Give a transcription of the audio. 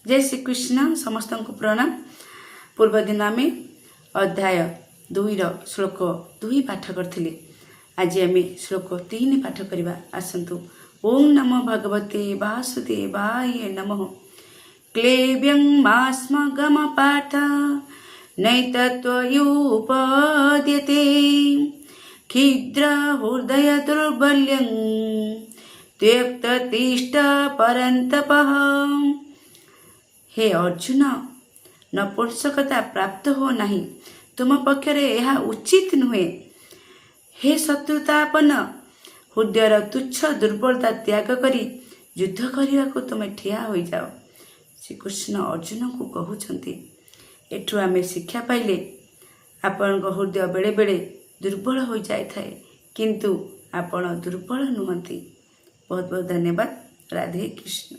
ଜୟ ଶ୍ରୀକୃଷ୍ଣ। ସମସ୍ତଙ୍କୁ ପ୍ରଣାମ। ପୂର୍ବଦିନ ଆମେ ଅଧ୍ୟାୟ 2ର ଶ୍ଲୋକ 2 ପାଠ କରିଥିଲେ। ଆଜି ଆମେ ଶ୍ଲୋକ 3 ପାଠ କରିବା। ଆସନ୍ତୁ। ଓଁ ନମୋ ଭଗବତେ ବାସୁଦେବାୟ ନମଃ। କ୍ଳୈବ୍ୟଂ ମା ସ୍ମ ଗମଃ ପାର୍ଥ ନୈତତ୍ତ୍ୱୟ୍ୟୁପପଦ୍ୟତେ, କ୍ଷୁଦ୍ର ହୃଦୟ ଦୌର୍ବଲ୍ୟଂ ତ୍ୟକ୍ତ୍ୱା ତିଷ୍ଠ ପରନ୍ତପ। ହେ ଅର୍ଜୁନ, ନପୁଂସକତା ପ୍ରାପ୍ତ ହୁଅ ନାହିଁ। ତୁମ ପକ୍ଷରେ ଏହା ଉଚିତ ନୁହେଁ। ହେ ଶତ୍ରୁତାପନ, ହୃଦୟର ତୁଚ୍ଛ ଦୁର୍ବଳତା ତ୍ୟାଗ କରି ଯୁଦ୍ଧ କରିବାକୁ ତୁମେ ଠିଆ ହୋଇଯାଅ। ଶ୍ରୀକୃଷ୍ଣ ଅର୍ଜୁନଙ୍କୁ କହୁଛନ୍ତି। ଏଠୁ ଆମେ ଶିକ୍ଷା ପାଇଲେ, ଆପଣଙ୍କ ହୃଦୟ ବେଳେବେଳେ ଦୁର୍ବଳ ହୋଇଯାଇଥାଏ, କିନ୍ତୁ ଆପଣ ଦୁର୍ବଳ ନୁହନ୍ତି। ବହୁତ ବହୁତ ଧନ୍ୟବାଦ। ରାଧେ କୃଷ୍ଣ।